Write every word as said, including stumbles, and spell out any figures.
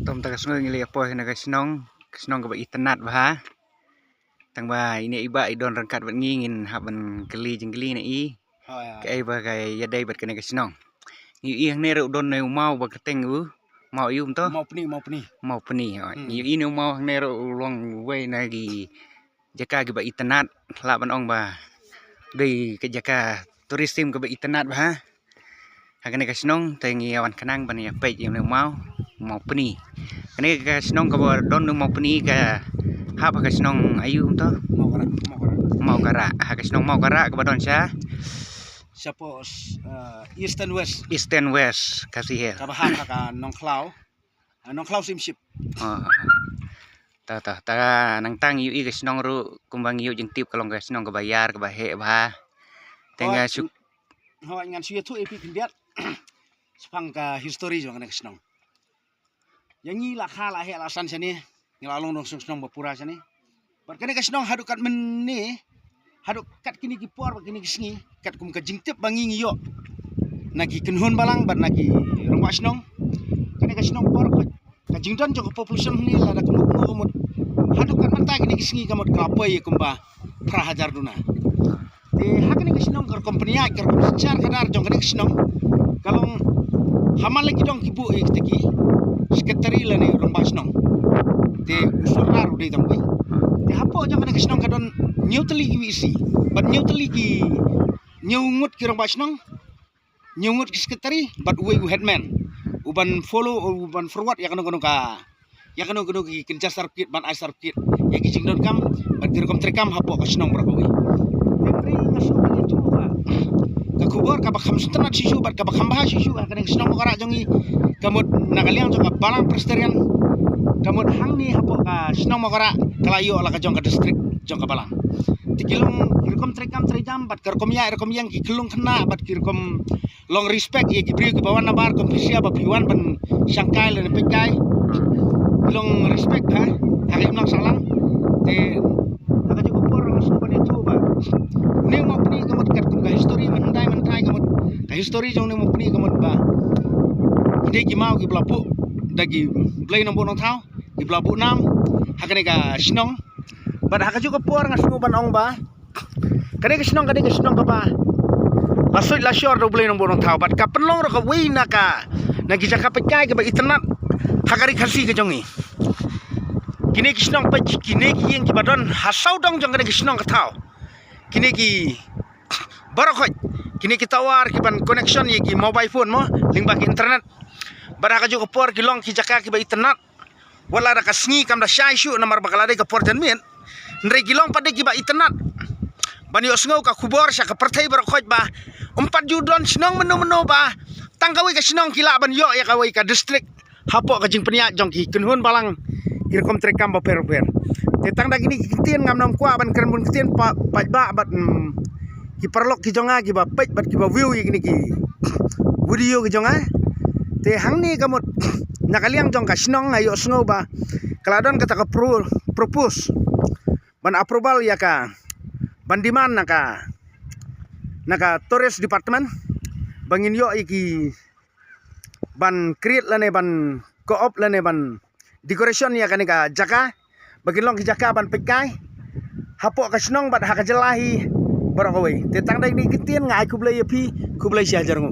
Tom ta ka sngi ngi leh poi na ka shnong, ka shnong kaba itynnad bha. Tang ba ine i ba i don ryngkat bad ngi, ngin hap ban kylli jingkylli na i. Hooid, hooid. Kaei ba ka ïadei bad kane ka shnong. Ngi ïohi hangne ruh don ne u maw ba kyrteng u maw, ïohi um to? Maw Pni, Maw Pni. Maw Pni, hooid. Hmm. Ngi ïohi ne u maw hangne ruh u long uwei na ki jaka kiba itynnad, lah ban ong ba dei ka jaka tourism kaba itynnad bha ha kane ka shnong. Te ngi ïa wan khnang ban ïa peit ïa une u maw, u maw Pni. Kane ka shnong kaba don u maw Pni ka hap ha ka shnong aiu um to? Mawkarah, Mawkarah. Mawkarah, ha ka shnong Mawkarah kaba don sha? Shapoh, uh, East and West. East and West Khasi Hills. Kaba hap ha ka Nongkhlaw. Ah, Nongkhlaw Syiemship. Ah. Ta, ta, ta, nangta ngi ïohi ka shnong ruh kumba ngi ïohi jingtip ka long ka shnong kaba ïar, kaba heh bha. Te nga shu- Hooid, ngan shu ïathuh ïa phi khyndiat shaphang ka history jong kane ka shnong. Ïa ngi la kha la heh la san shane, ngi la long nongshong shnong ba pura shane. Bad kane ka shnong haduh kat mynne, haduh kat kine ki por bad kine ki sngi, katkum ka jingtip ba ngi ngi ïoh na ki kynhun balang bad na ki rangbah shnong. Kane ka shnong por ka, ka jingdon jong ka population hangne lada kumno kumno ka mut, haduh kat mynta kine ki sngi ka mut ka la poi ïa kumba phra hajar duna. Te ha kane ka shnong ka rukom pynïaid, ka rukom synshar khadar jong kane ka shnong ka long ha man la ki dong ki buh ïa kita ki secretary lane rangbah shnong. Te u sordar u dei tang uwei. Te hapoh jong kane ka shnong ka don hynñiew tylli ki V C bad hynñiew tylli ki, hynñiew ngut ki rangbah shnong, hynñiew ngut ki secretary bad uwei u headman u ban follow, u ban forward ïa kano kano ka, ïa kano kano ki kynja certificate, ban ai certificate ïa ki jingdonkam bad ki rukom treikam hapoh ka shnong baroh kawei. Te hynrei nga shu ban ïathuh ba ka khubor kaba kham sngewtynnat shisha bad kaba kham bha shisha ha kane ka shnong Mawkarah jong ngi, ka mut na ka liang jong ka Balang Presbyterian, ka mut hangne hapoh ka shnong Mawkarah ka la ïoh la ka jong ka district jong ka balang. Te ki long ki rukom treikam treijam bad ka rukom ïaid rukom ïeng, ki khyllung khynnah bad ki rukom long respect ïa ki briew kiba wan nabar, kum phi sngewbha ba phi wan ban shangkai lane peitkai. Ki long respect ha, ha ka imlang sahlang. Te ha kajuh ka por nga sngewbha ban ïathuh ba une u maw Pni ka mut katkum ka history mynhyndai mynhyndai ka mut, ka history jong une u maw Pni ka mut ba ki dei ki maw kiba la buh da ki Blei Nongbuh Nongthaw, kiba la buh nam ha kane ka shnong. Bad ha kajuh ka por nga sngewbha ban ong ba kane ka shnong ka dei ka shnong kaba la suit la shor da U Blei Nongbuh Nongthaw bad ka pynlong ruh kawei na ka, na ki jaka peitkai kaba itynnad ha ka ri Khasi ka jong ngi. Kine ki shnong peit, kine ki ïing kiba don ha sawdong jong kane ka shnong ka thaw, kine ki baroh khoit, kine ki tower kiban connection ïa ki mobile phone mo, lyngba ki internet. Bad ha kajuh ka por ki long ki jaka kiba itynnad. Wat la da ka sngi kam da shai shuh namar ba ka la dei ka por janmiet, hynrei ki long pat dei kiba itynnad ban ïohsngew ka khubor sha ka pyrthei baroh khoit ba ym pat ju don shnong mynno mynno ba tang kawei ka shnong ki lah ban ïoh ïa kawei ka district hapoh ka jingpynïaid jong ki kynhun balang, ki rukom treikam bapher bapher. Te tang da kine ki ktien ngam nym kwah ban kren bun ktien, pa, paidbah bad, mm, ki paralok ki jong nga kiba peit bad kiba view ïa kine ki video ki jong nga. Te hangne ka mut na ka liang jong ka shnong nga ïohsngew ba ka la don kata ka pro-, propose ban approval ïa ka, ban demand na ka, na ka tourist department ba ngin ïoh ïa ki, ban create lane ban co-op lane ban decoration ïa kane ka jaka ba kin long ki jaka ban peitkai hapoh ka shnong bad ha ka jylla hi baroh kawei. Te tang da kine ki ktien nga ai khublei ïa phi, khublei shihajar nguh.